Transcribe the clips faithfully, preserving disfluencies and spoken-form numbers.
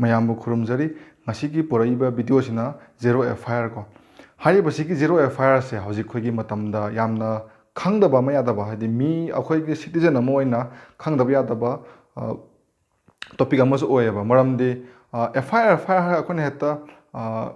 ꯃꯌꯥꯝꯕꯨ ꯈꯨꯔꯨꯝꯖꯔꯤ꯫ ꯉꯁꯤꯒꯤ ꯄꯨꯔꯛꯏꯕ videoꯁꯤꯅ Zero F I R ꯀꯣ꯫ ꯍꯥꯏꯔꯤꯕꯁꯤꯒꯤ Zero F I Rꯁꯦ ꯍꯧꯖꯤꯛ ꯑꯩꯈꯣꯏꯒꯤ ꯃꯇꯝꯗ ꯌꯥꯝꯅ ꯈꯪꯗꯕ ꯑꯃ ꯌꯥꯗꯕ, ꯍꯥꯏꯗꯤ ꯃꯤ ꯑꯩꯈꯣꯏꯒꯤ citizen ꯑꯃ ꯑꯣꯏꯅ ꯈꯪꯗꯕ ꯌꯥꯗꯕ, ꯑ, topic ꯑꯃꯁꯨ ꯑꯣꯏꯌꯦꯕ꯫ ꯃꯔꯝꯗꯤ, ꯑ, F I R, F I R ꯍꯥꯏꯔꯒ ꯑꯩꯈꯣꯏꯅ ꯍꯦꯛꯇ, ꯑ,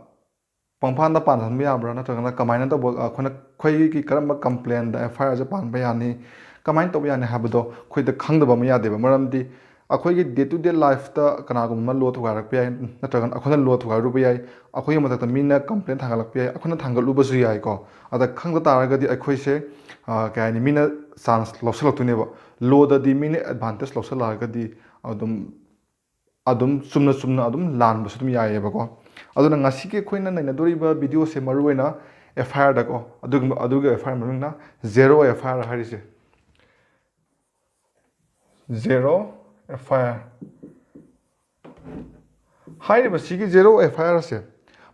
ꯄꯪꯄꯥꯟꯗ ꯄꯥꯟꯁꯟꯕ ꯌꯥꯕ꯭ꯔꯥ, ꯅꯠꯇ꯭ꯔꯒꯅ ꯀꯃꯥꯏꯅ ꯇꯧꯕ, ꯑꯩꯈꯣꯏꯅ, ꯑꯩꯈꯣꯏꯒꯤ ꯀꯔꯝꯕ complainꯗ F I Rꯁꯦ ꯄꯥꯟꯕ ꯌꯥꯅꯤ, ꯀꯃꯥꯏꯅ ꯇꯧꯕ ꯌꯥꯅꯤ ꯍꯥꯏꯕꯗꯣ ꯑꯩꯈꯣꯏꯗ ꯈꯪꯗꯕ ꯑꯃ ꯌꯥꯗꯦꯕ꯫ ꯃꯔꯝꯗꯤ ꯑꯩꯈꯣꯏꯒꯤ day to day lifeꯇ ꯀꯅꯥꯒꯨꯝꯕ ꯑꯃ law ꯊꯨꯒꯥꯏꯔꯛꯄ ꯌꯥꯏ, ꯅꯠꯇ꯭ꯔꯒꯅ ꯑꯩꯈꯣꯏꯅ law ꯊꯨꯒꯥꯏꯔꯨꯕ ꯌꯥꯏ, ꯑꯩꯈꯣꯏꯒꯤ ꯃꯊꯛꯇ ꯃꯤꯅ complaint ꯊꯥꯡꯒꯠꯂꯛꯄ ꯌꯥꯏ, ꯑꯩꯈꯣꯏꯅ ꯊꯥꯡꯒꯠꯂꯨꯕꯁꯨ ꯌꯥꯏꯀꯣ꯫ ꯑꯗ ꯈꯪꯗ ꯇꯥꯔꯒꯗꯤ ꯑꯩꯈꯣꯏꯁꯦ, ꯑ, ꯀꯩ ꯍꯥꯏꯅꯤ, ꯃꯤꯅ chance ꯂꯧꯁꯤꯜꯂꯛꯇꯣꯏꯅꯦꯕ꯫ Lawꯗꯗꯤ ꯃꯤꯅ advantage ꯂꯧꯁꯤꯜꯂꯛꯑꯒꯗꯤ ꯑꯗꯨꯝ, ꯑꯗꯨꯝ ꯆꯨꯝꯅ ꯆꯨꯝꯅ ꯑꯗꯨꯝ ꯂꯥꯟꯕꯁꯨ ꯑꯗꯨꯝ ꯌꯥꯏꯌꯦꯕꯀꯣ꯫ ꯑꯗꯨꯅ ꯉꯁꯤꯒꯤ ꯑꯩꯈꯣꯏꯅ ꯅꯩꯅꯗꯣꯔꯤꯕ videoꯁꯦ ꯃꯔꯨꯑꯣꯏꯅ F I Rꯗꯀꯣ, ꯑꯗꯨꯒꯨꯝꯕ, ꯑꯗꯨꯒꯤ F I R ꯃꯃꯤꯡꯅ Zero F I R ꯍꯥꯏꯔꯤꯁꯦ꯫ Zero F I R꯫ ꯍꯥꯏꯔꯤꯕ ꯁꯤꯒꯤ Zero F I Rꯁꯦ,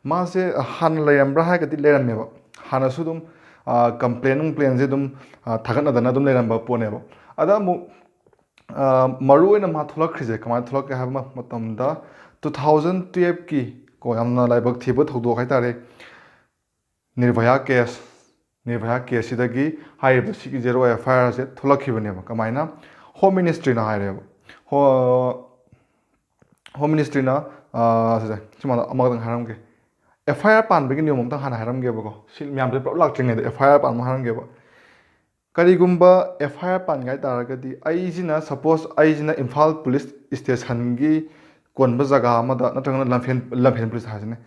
ꯃꯥꯁꯦ ꯍꯥꯟꯅ ꯂꯩꯔꯝꯕ꯭ꯔꯥ ꯍꯥꯏꯔꯒꯗꯤ ꯂꯩꯔꯝꯃꯦꯕ꯫ ꯍꯥꯟꯅꯁꯨ ꯑꯗꯨꯝ, ꯑ, complaint ꯅꯨꯡꯄ꯭ꯂꯦꯟꯁꯦ ꯑꯗꯨꯝ, ꯑ, ꯊꯥꯒꯠꯅꯗꯅ ꯑꯗꯨꯝ ꯂꯩꯔꯝꯕ ꯄꯣꯠꯅꯦꯕ꯫ ꯑꯗ ꯑꯃꯨꯛ, ꯑ, ꯃꯔꯨꯑꯣꯏꯅ ꯃꯥ ꯊꯣꯛꯂꯛꯈ꯭ꯔꯤꯁꯦ ꯀꯃꯥꯏꯅ ꯊꯣꯛꯂꯛꯀꯦ ꯍꯥꯏꯕ ꯃꯇꯝꯗ, two thousand twelveꯀꯤ ꯀꯣ, ꯌꯥꯝꯅ ꯂꯥꯏꯕꯛ ꯊꯤꯕ ꯊꯧꯗꯣꯛ ꯍꯥꯏꯇꯥꯔꯦ, ꯅꯤꯔꯚꯌꯥ case, ꯅꯤꯔꯚꯌꯥ caseꯁꯤꯗꯒꯤ ꯍꯥꯏꯔꯤꯕ ꯁꯤꯒꯤ Zero F I Rꯁꯦ ꯊꯣꯛꯂꯛꯈꯤꯕꯅꯦꯕ꯫ ꯀꯃꯥꯏꯅ? Home Ministryꯅ ꯍꯥꯏꯔꯦꯕ꯫ ꯍꯣ-, Home Ministryꯅ, ꯑꯥ, ꯁꯤꯁꯦ, ꯁꯨꯃꯥꯏꯅ ꯑꯃꯈꯛꯇꯪ ꯍꯥꯏꯔꯝꯒꯦ꯫ F I R ꯄꯥꯟꯕꯒꯤ ꯅꯤꯌꯣꯝ ꯑꯝꯇꯪ ꯍꯥꯟꯅ ꯍꯥꯏꯔꯝꯒꯦꯕꯀꯣ꯫ ꯁꯤ ꯃꯌꯥꯝꯁꯦ ꯄꯨꯂꯞ ꯂꯥꯛꯇ꯭ꯔꯤꯉꯩꯗ F I R ꯄꯥꯟꯕ ꯍꯥꯏꯔꯝꯒꯦꯕ꯫ ꯀꯔꯤꯒꯨꯝꯕ F I R ꯄꯥꯟꯒꯦ ꯍꯥꯏ ꯇꯥꯔꯒꯗꯤ, ꯑꯩꯁꯤꯅ, suppose ꯑꯩꯁꯤꯅ ꯏꯝꯐꯥꯜ police stationꯒꯤ ꯀꯣꯟꯕ ꯖꯒꯥ ꯑꯃꯗ, ꯅꯠꯇ꯭ꯔꯒꯅ ꯂꯝꯐꯦꯜ, ꯂꯝꯐꯦꯜ police ꯍꯥꯏꯁꯤꯅꯦ,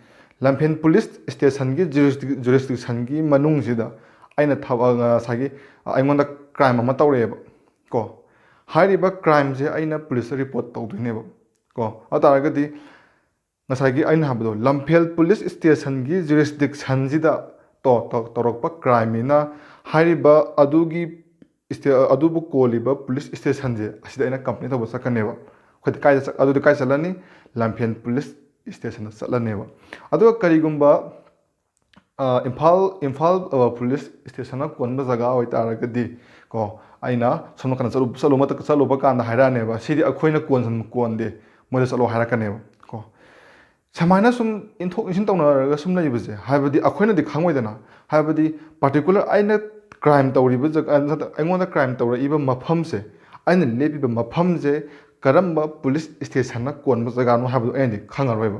ꯂꯝꯐꯦꯜ police stationꯒꯤ jurisdic-, jurisdictionꯒꯤ ꯃꯅꯨꯡꯁꯤꯗ ꯑꯩꯅ ꯊꯕꯛ, ꯉꯁꯥꯏꯒꯤ ꯑꯩꯉꯣꯟꯗ crime ꯑꯃ ꯇꯧꯔꯛꯑꯦꯕ ꯀꯣ꯫ ꯍꯥꯏꯔꯤꯕ crimeꯁꯦ ꯑꯩꯅ policeꯇ report ꯇꯧꯗꯣꯏꯅꯦꯕ ꯀꯣ꯫ ꯑꯗꯨ ꯇꯥꯔꯒꯗꯤ ꯉꯁꯥꯏꯒꯤ ꯑꯩꯅ ꯍꯥꯏꯕꯗꯣ, ꯂꯝꯐꯦꯜ police stationꯒꯤ jurisdictionꯁꯤꯗ ꯇꯣ-, ꯇꯣ-, ꯇꯧꯔꯛꯄ crimeꯅꯤꯅ, ꯍꯥꯏꯔꯤꯕ ꯑꯗꯨꯒꯤ ꯁ꯭ꯇꯦ-, ꯑꯗꯨꯕꯨ ꯀꯣꯜꯂꯤꯕ police stationꯁꯦ, ꯑꯁꯤꯗ ꯑꯩꯅ complaint ꯇꯧꯕ ꯆꯠꯀꯅꯦꯕ꯫ ꯑꯩꯈꯣꯏꯗꯤ ꯀꯥꯏꯗ ꯆꯠ-, ꯑꯗꯨꯗꯤ ꯀꯥꯏ ꯆꯠꯂꯅꯤ? ꯂꯝꯐꯦꯜ police stationꯗ ꯆꯠꯂꯅꯦꯕ꯫ ꯑꯗꯨꯒ ꯀꯔꯤꯒꯨꯝꯕ, ꯑ, ꯏꯝꯐꯥꯜ, ꯏꯝꯐꯥꯜ, ꯑ, police stationꯅ ꯀꯣꯟꯕ ꯖꯒꯥ ꯑꯣꯏꯇꯥꯔꯒꯗꯤ ꯀꯣ, ꯑꯩꯅ ꯁꯣꯝ ꯅꯥꯀꯟꯗ ꯆꯠꯂꯨ-, ꯆꯠꯂꯨꯕ ꯃꯇꯝ-, ꯆꯠꯂꯨꯕ ꯀꯥꯟꯗ ꯍꯥꯏꯔꯛꯑꯅꯦꯕ, "ꯁꯤꯗꯤ ꯑꯩꯈꯣꯏꯅ ꯀꯣꯟ-, ꯀꯣꯟꯗꯦ, ꯃꯣꯏꯗ ꯆꯠꯂꯣ" ꯍꯥꯏꯔꯛꯀꯅꯦꯕ ꯀꯣ꯫ ꯁꯨꯃꯥꯏꯅ ꯁꯨꯝ ꯏꯟꯊꯣꯛ ꯏꯟꯁꯤꯟ ꯇꯧꯅꯔꯒ ꯁꯨꯝ ꯂꯩꯕꯁꯦ, ꯍꯥꯏꯕꯗꯤ ꯑꯩꯈꯣꯏꯅꯗꯤ ꯈꯪꯉꯣꯏꯗꯅ, ꯍꯥꯏꯕꯗꯤ particular ꯑꯩꯅ ꯀ꯭ꯔꯥꯏꯝ ꯇꯧꯔꯤꯕ ꯖꯒꯥ, ꯅꯠꯇ꯭ꯔ ꯑꯩꯉꯣꯟꯗ ꯀ꯭ꯔꯥꯏꯝ ꯇꯧꯔꯛꯏꯕ ꯃꯐꯝꯁꯦ, ꯑꯩꯅ ꯂꯦꯞꯄꯤꯕ ꯃꯐꯝꯁꯦ ꯀꯔꯝꯕ ꯄꯨꯂꯤꯁ ꯏꯁꯇꯦꯁꯟꯅ ꯀꯣꯟꯕ ꯖꯒꯥꯅꯣ ꯍꯥꯏꯕꯗꯨ ꯑꯩꯅꯗꯤ ꯈꯪꯉꯔꯣꯏꯕ꯫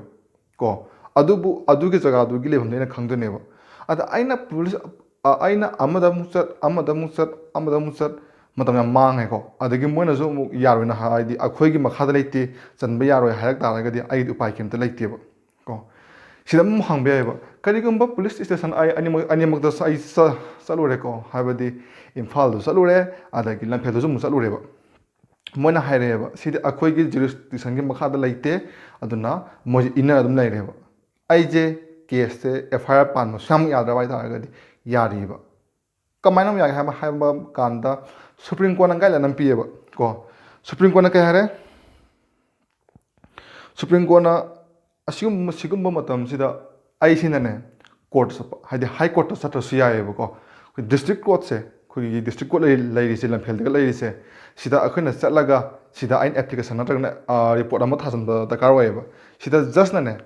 ꯀꯣ, ꯑꯗꯨꯕꯨ ꯑꯗꯨꯒꯤ ꯖꯒꯥꯗꯨꯒꯤ ꯂꯩꯐꯝꯗꯤ ꯑꯩꯅ ꯈꯪꯗꯣꯏꯅꯦꯕ꯫ ꯑꯗ ꯑꯩꯅ ꯄꯨꯂꯤꯁ, ꯑ, ꯑꯩꯅ ꯑꯃꯗ ꯑꯃꯨꯛ ꯆꯠ, ꯑꯃꯗ ꯑꯃꯨꯛ ꯆꯠ, ꯑꯃꯗ ꯑꯃꯨꯛ ꯆꯠ, ꯃꯇꯝ ꯌꯥꯝ ꯃꯥꯡꯉꯦꯀꯣ꯫ ꯑꯗꯒꯤ ꯃꯣꯏꯅꯁꯨ ꯑꯃꯨꯛ ꯌꯥꯔꯣꯏꯅ ꯍꯥꯏ-, ꯍꯥꯏꯗꯤ ꯑꯩꯈꯣꯏꯒꯤ ꯃꯈꯥꯗ ꯂꯩꯇꯦ, ꯆꯟꯕ ꯌꯥꯔꯣꯏ ꯍꯥꯏꯔꯛ ꯇꯥꯔꯒꯗꯤ ꯑꯩꯒꯤꯗꯤ ꯎꯄꯥꯏ ꯀꯩꯝꯇ ꯂꯩꯇꯦꯕ꯫ ꯀꯣ, ꯁꯤꯗ ꯑꯃꯨꯛ ꯍꯪꯕ ꯌꯥꯏꯑꯕ, ꯀꯔꯤꯒꯨꯝꯕ ꯄꯨꯂꯤꯁ ꯏꯁꯇꯦꯁꯟ ꯑꯩ ꯑꯅꯤꯃꯛ, ꯑꯅꯤꯃꯛꯇ ꯑꯩ ꯆ-, ꯆꯠꯂꯨꯔꯦꯀꯣ, ꯍꯥꯏꯕꯗꯤ ꯏꯝꯐꯥꯜꯗꯁꯨ ꯆꯠꯂꯨꯔꯦ, ꯑꯗꯒꯤ ꯂꯝꯐꯦꯜꯗꯁꯨ ꯑꯃꯨꯛ ꯆꯠꯂꯨꯔꯦꯕ꯫ ꯃꯣꯏꯅ ꯍꯥꯏꯔꯛꯑꯦꯕ, "ꯁꯤꯗꯤ ꯑꯩꯈꯣꯏꯒꯤ ꯖꯨꯔꯤꯁꯗꯤꯛꯁꯟꯒꯤ ꯃꯈꯥꯗ ꯂꯩꯇꯦ", ꯑꯗꯨꯅ ꯃꯣꯏꯁꯦ ꯏꯟꯅꯔ ꯑꯗꯨꯝ ꯂꯩꯔꯦꯕ꯫ ꯑꯩꯁꯦ ꯀꯦꯁꯁꯦ ꯑꯦꯐ ꯑꯥꯏ ꯑꯥꯔ ꯄꯥꯟꯕ ꯁꯨꯡꯌꯥꯃꯛ ꯌꯥꯗ꯭ꯔꯕ ꯍꯥꯏ ꯇꯥꯔꯒꯗꯤ ꯌꯥꯔꯤꯕ꯫ ꯀꯃꯥꯏꯅ ꯑꯃꯨꯛ ꯌꯥꯒꯦ ꯍꯥꯏꯕ, ꯍꯥꯏꯕ ꯀꯥꯟꯗ ꯁꯨꯄ꯭ꯔꯤꯝ ꯀꯣꯔꯠꯅ ꯒꯥꯏꯗꯂꯥꯏꯟ ꯑꯃ ꯄꯤꯌꯦꯕ ꯀꯣ꯫ ꯁꯨꯄ꯭ꯔꯤꯝ ꯀꯣꯔꯠꯅ ꯀꯩ ꯍꯥꯏꯔꯦ? ꯁꯨꯄ꯭ꯔꯤꯝ ꯀꯣꯔꯠꯅ ꯑꯁꯤꯒꯨꯝꯕ, ꯁꯤꯒꯨꯝꯕ ꯃꯇꯝꯁꯤꯗ ꯑꯩꯁꯤꯅꯅꯦ, ꯀꯣꯔꯠꯇ ꯆꯠꯄ, ꯍꯥꯏꯗꯤ ꯍꯥꯏ ꯀꯣꯔꯠꯇ ꯆꯠꯇ꯭ꯔꯁꯨ ꯌꯥꯏꯑꯕꯀꯣ꯫ ꯑꯩꯈꯣꯏ ꯗꯤꯁꯇ꯭ꯔꯤꯛ ꯀꯣꯔꯠꯁꯦ, ꯑꯩꯈꯣꯏꯒꯤ ꯗꯤꯁꯇ꯭ꯔꯤꯛ ꯀꯣꯔꯠ ꯂꯩ-, ꯂꯩꯔꯤꯁꯦ, ꯂꯝꯐꯦꯜꯗꯒ ꯂꯩꯔꯤꯁꯦ, ꯁꯤꯗ ꯑꯩꯈꯣꯏꯅ ꯆꯠꯂꯒ ꯁꯤꯗ ꯑꯩꯅ ꯑꯦꯄ꯭ꯂꯤꯀꯦꯁꯟ ꯅꯠꯇ꯭ꯔꯒꯅ, ꯑ, ꯔꯤꯄꯣꯔꯠ ꯑꯃ ꯊꯥꯖꯤꯟꯕ ꯗꯔꯀꯥꯔ ꯑꯣꯏꯌꯦꯕ꯫ ꯁꯤꯗ ꯖꯁꯅꯅꯦ,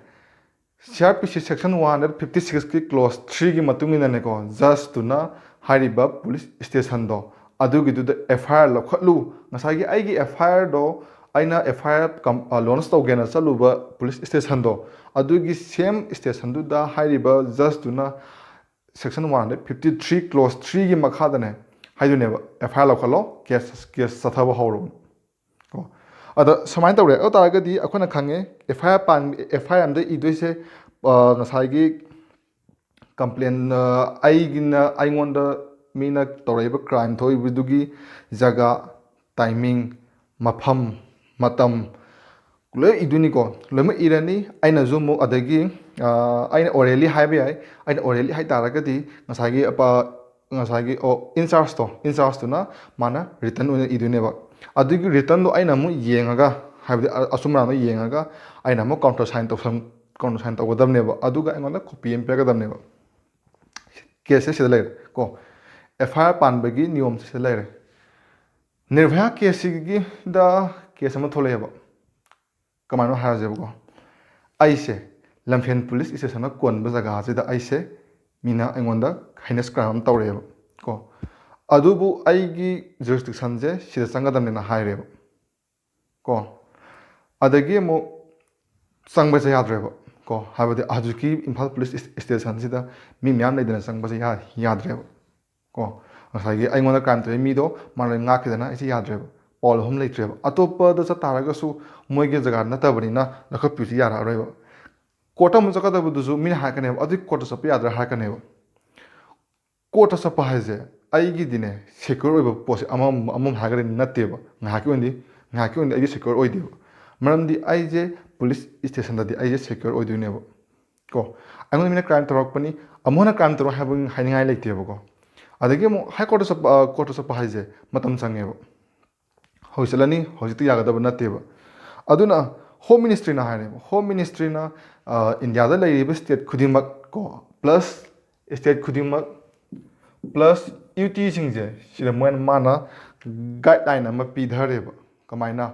ꯁꯤ ꯑꯥꯔ ꯄꯤ ꯁꯤ ꯁꯦꯛꯁꯟ ꯋꯥꯟ ꯍꯟꯗ꯭ꯔꯦꯠ ꯐꯤꯐꯇꯤ ꯁꯤꯛꯁꯀꯤ ꯀ꯭ꯂꯣꯖ ꯊ꯭ꯔꯤꯒꯤ ꯃꯇꯨꯡ ꯏꯟꯅꯅꯦꯀꯣ, ꯖꯁꯇꯨꯅ ꯍꯥꯏꯔꯤꯕ ꯄꯨꯂꯤꯁ ꯏꯁꯇꯦꯁꯟꯗꯣ, ꯑꯗꯨꯒꯤꯗꯨꯗ ꯑꯦꯐ ꯑꯥꯏ ꯑꯥꯔ ꯂꯧꯈꯠꯂꯨ꯫ ꯉꯁꯥꯏꯒꯤ ꯑꯩꯒꯤ ꯑꯦꯐ ꯑꯥꯏ ꯑꯥꯔꯗꯣ, ꯑꯩꯅ ꯑꯦꯐ ꯑꯥꯏ ꯑꯥꯔ ꯀꯝ-, ꯑ, ꯂꯣꯟꯁ ꯇꯧꯒꯦꯅ ꯆꯠꯂꯨꯕ ꯄꯨꯂꯤꯁ ꯏꯁꯇꯦꯁꯟꯗꯣ, ꯑꯗꯨꯒꯤ ꯁꯦꯝ ꯏꯁꯇꯦꯁꯟꯗꯨꯗ ꯍꯥꯏꯔꯤꯕ ꯖꯁꯇꯨꯅ section one hundred fifty three clause ꯊ꯭ꯔꯤꯒꯤ ꯃꯈꯥꯗꯅꯦ ꯍꯥꯏꯗꯣꯏꯅꯦꯕ, ꯑꯦꯐ ꯑꯥꯏ ꯑꯥꯔ ꯂꯧꯈꯠꯂꯣ, ꯀꯦꯁ, ꯀꯦꯁ ꯆꯠꯊꯕ ꯍꯧꯔꯣꯅ꯫ ꯀꯣ꯫ ꯑꯗ ꯁꯨꯃꯥꯏꯅ ꯇꯧꯔꯦ꯫ ꯑꯗꯨ ꯇꯥꯔꯒꯗꯤ ꯑꯩꯈꯣꯏꯅ ꯈꯪꯉꯦ, F I R PAN-, F I R ꯑꯝꯗ ꯏꯗꯣꯏꯁꯦ, ꯑ, ꯉꯁꯥꯏꯒꯤ ꯀꯝꯄ꯭ꯂꯦꯟ, ꯑ, ꯑꯩꯒꯤꯅ, ꯑꯩꯉꯣꯟꯗ ꯃꯤꯅ ꯇꯧꯔꯛꯏꯕ ꯀ꯭ꯔꯥꯏꯝ ꯊꯣꯛꯏꯕꯗꯨꯒꯤ ꯖꯒꯥ, ꯇꯥꯏꯃꯤꯡ, ꯃꯐꯝ, ꯃꯇꯝ, ꯂꯣꯏ ꯏꯗꯣꯏꯅꯤꯀꯣ꯫ ꯂꯣꯏꯅꯃꯛ ꯏꯔꯅꯤ꯫ ꯑꯩꯅꯁꯨ ꯑꯃꯨꯛ ꯑꯗꯒꯤ, ꯑ, ꯑꯩꯅ ꯑꯣꯔꯦꯂꯤ ꯍꯥꯏꯕ ꯌꯥꯏ꯫ ꯑꯩꯅ ꯑꯣꯔꯦꯂꯤ ꯍꯥꯏ ꯇꯥꯔꯒꯗꯤ ꯉꯁꯥꯏꯒꯤ ꯑꯄ-, ꯉꯁꯥꯏꯒꯤ, ꯑꯣ, ꯏꯟꯆꯥꯔꯖꯇꯣ, ꯏꯟꯆꯥꯔꯖꯇꯨꯅ ꯃꯥꯅ ꯔꯤꯇꯟ ꯑꯣꯏꯅ ꯏꯗꯣꯏꯅꯦꯕ꯫ ꯑꯗꯨꯒꯤ ꯔꯤꯇꯟꯗꯣ ꯑꯩꯅ ꯑꯃꯨꯛ ꯌꯦꯡꯉꯒ, ꯍꯥꯏꯕꯗꯤ ꯑ-, ꯑꯆꯨꯝ ꯑꯔꯥꯟꯗꯣ ꯌꯦꯡꯉꯒ ꯑꯩꯅ ꯑꯃꯨꯛ ꯀꯥꯎꯟꯇꯔ ꯁꯥꯏꯟ ꯇꯧꯁꯟ-, ꯀꯥꯎꯟꯇꯔ ꯁꯥꯏꯟ ꯇꯧꯒꯗꯕꯅꯦꯕ꯫ ꯑꯗꯨꯒ ꯑꯩꯉꯣꯟꯗ ꯀꯣꯄꯤ ꯑꯃ ꯄꯤꯔꯛꯀꯗꯕꯅꯦꯕ꯫ ꯀꯦꯁꯁꯦ ꯁꯤꯗ ꯂꯩꯔꯦ ꯀꯣ꯫ ꯑꯦꯐ ꯑꯥꯏ ꯑꯥꯔ ꯄꯥꯟꯕꯒꯤ ꯅꯤꯌꯣꯝꯁꯦ ꯁꯤꯗ ꯂꯩꯔꯦ꯫ ꯅꯤꯔꯚꯌꯥ ꯀꯦꯁꯁꯤꯒꯤꯗ ꯀꯦꯁ ꯑꯃ ꯊꯣꯛꯂꯛꯑꯦꯕ꯫ ꯀꯃꯥꯏꯅ ꯍꯥꯏꯔꯁꯦꯕꯀꯣ, ꯑꯩꯁꯦ ꯂꯝꯐꯦꯜ ꯄꯨꯂꯤꯁ ꯏꯁꯇꯦꯁꯟꯅ ꯀꯣꯟꯕ ꯖꯒꯥꯁꯤꯗ ꯑꯩꯁꯦ ꯃꯤꯅ ꯑꯩꯉꯣꯟꯗ ꯍꯩꯅꯁ ꯀ꯭ꯔꯥꯏꯝ ꯑꯃ ꯇꯧꯔꯛꯑꯦꯕ ꯀꯣ꯫ ꯑꯗꯨꯕꯨ ꯑꯩꯒꯤ ꯖꯨꯔꯤꯁꯗꯤꯛꯁꯟꯁꯦ ꯁꯤꯗ ꯆꯪꯒꯗꯕꯅꯦꯅ ꯍꯥꯏꯔꯦꯕ ꯀꯣ꯫ ꯑꯗꯒꯤ ꯑꯃꯨꯛ ꯆꯪꯕꯁꯦ ꯌꯥꯗ꯭ꯔꯦꯕ ꯀꯣ꯫ ꯍꯥꯏꯕꯗꯤ ꯍꯧꯖꯤꯛꯀꯤ ꯏꯝꯐꯥꯜ ꯄꯨꯂꯤꯁ ꯏꯁ-, ꯏꯁꯇꯦꯁꯟꯁꯤꯗ ꯃꯤ ꯃꯌꯥꯝ ꯂꯩꯗꯅ ꯆꯪꯕꯁꯦ ꯌꯥ-, ꯌꯥꯗ꯭ꯔꯦꯕ ꯀꯣ꯫ ꯉꯁꯥꯏꯒꯤ ꯑꯩꯉꯣꯟꯗ ꯀ꯭ꯔꯥꯏꯝ ꯇꯧꯔꯤ ꯃꯤꯗꯣ ꯃꯥꯅ ꯂꯣꯏ ꯉꯥꯛꯈꯤꯗꯅ ꯑꯩꯁꯦ ꯌꯥꯗ꯭ꯔꯦꯕ꯫ ꯄꯥꯎ ꯂꯧꯐꯝ ꯂꯩꯇ꯭ꯔꯦꯕ꯫ ꯑꯇꯣꯞꯄꯗ ꯆꯠ ꯇꯥꯔꯒꯁꯨ ꯃꯣꯏꯒꯤ ꯖꯒꯥ ꯅꯠꯇꯕꯅꯤꯅ ꯂꯧꯈꯠꯄꯤꯕꯁꯨ ꯌꯥꯔꯛꯑꯔꯣꯏꯕ꯫ ꯀꯣꯔꯠꯇ ꯑꯃꯨꯛ ꯆꯠꯀꯗꯕꯗꯨꯁꯨ ꯃꯤꯅ ꯍꯥꯏꯔꯛꯀꯅꯦꯕ, "ꯑꯗꯨꯗꯤ ꯀꯣꯔꯠꯇ ꯆꯠꯄ ꯌꯥꯗ꯭ꯔꯥ?" ꯍꯥꯏꯔꯛꯀꯅꯦꯕ꯫ ꯀꯣꯔꯠꯇ ꯆꯠꯄ ꯍꯥꯏꯁꯦ ꯑꯩꯒꯤꯗꯤꯅꯦ ꯁꯦꯀ꯭ꯌꯣꯔ ꯑꯣꯏꯕ ꯄꯣꯠꯁꯦ ꯑꯃꯃꯝ, ꯑꯃꯃꯝ ꯍꯥꯏꯔꯒꯗꯤ ꯅꯠꯇꯦꯕ꯫ ꯉꯥꯏꯍꯥꯛꯀꯤ ꯑꯣꯏꯅꯗꯤ, ꯉꯥꯏꯍꯥꯛꯀꯤ ꯑꯣꯏꯅꯗꯤ ꯑꯩꯗꯤ ꯁꯦꯀ꯭ꯌꯣꯔ ꯑꯣꯏꯗꯦꯕ꯫ ꯃꯔꯝꯗꯤ ꯑꯩꯁꯦ ꯄꯨꯂꯤꯁ ꯏꯁꯇꯦꯁꯟꯗꯗꯤ ꯑꯩꯁꯦ ꯁꯦꯀ꯭ꯌꯣꯔ ꯑꯣꯏꯗꯣꯏꯅꯦꯕ ꯀꯣ꯫ ꯑꯩꯉꯣꯟꯗ ꯃꯤꯅ ꯀ꯭ꯔꯥꯏꯝ ꯇꯧꯔꯛꯄꯅꯤ, ꯑꯃꯨꯛ ꯍꯟꯅ ꯀ꯭ꯔꯥꯏꯝ ꯇꯧꯔꯛꯑꯣ ꯍꯥꯏꯕ ꯍꯥꯏꯅꯤꯡꯉꯥꯏ ꯂꯩꯇꯦꯕꯀꯣ꯫ ꯑꯗꯒꯤ ꯑꯃꯨꯛ ꯍꯥꯏ ꯀꯣꯔꯠꯇ ꯆꯠꯄ, ꯑ, ꯀꯣꯔꯠꯇ ꯆꯠꯄ ꯍꯥꯏꯁꯦ ꯃꯇꯝ ꯆꯪꯉꯦꯕ꯫ ꯍꯧꯖꯤꯛ ꯆꯠꯂꯅꯤ, ꯍꯧꯖꯤꯛꯇꯤ ꯌꯥꯒꯗꯕ ꯅꯠꯇꯦꯕ꯫ ꯑꯗꯨꯅ ꯍꯣꯝ ꯃꯤꯅꯤꯁꯇ꯭ꯔꯤꯅ ꯍꯥꯏꯔꯦꯕ, ꯍꯣꯝ ꯃꯤꯅꯤꯁꯇ꯭ꯔꯤꯅ, ꯑ, ꯏꯟꯗꯤꯌꯥꯗ ꯂꯩꯔꯤꯕ ꯁ꯭ꯇꯦꯠ ꯈꯨꯗꯤꯡꯃꯛ ꯀꯣ, ꯄ꯭ꯂꯁ ꯁ꯭ꯇꯦꯠ ꯈꯨꯗꯤꯡꯃꯛ, ꯄ꯭ꯂꯁ ꯌꯨ ꯇꯤꯁꯤꯡꯁꯦ, ꯁꯤꯗ ꯃꯣꯏꯅ, ꯃꯥꯅ ꯒꯥꯏꯗꯂꯥꯏꯟ ꯑꯃ ꯄꯤꯊꯔꯦꯕ꯫ ꯀꯃꯥꯏꯅ?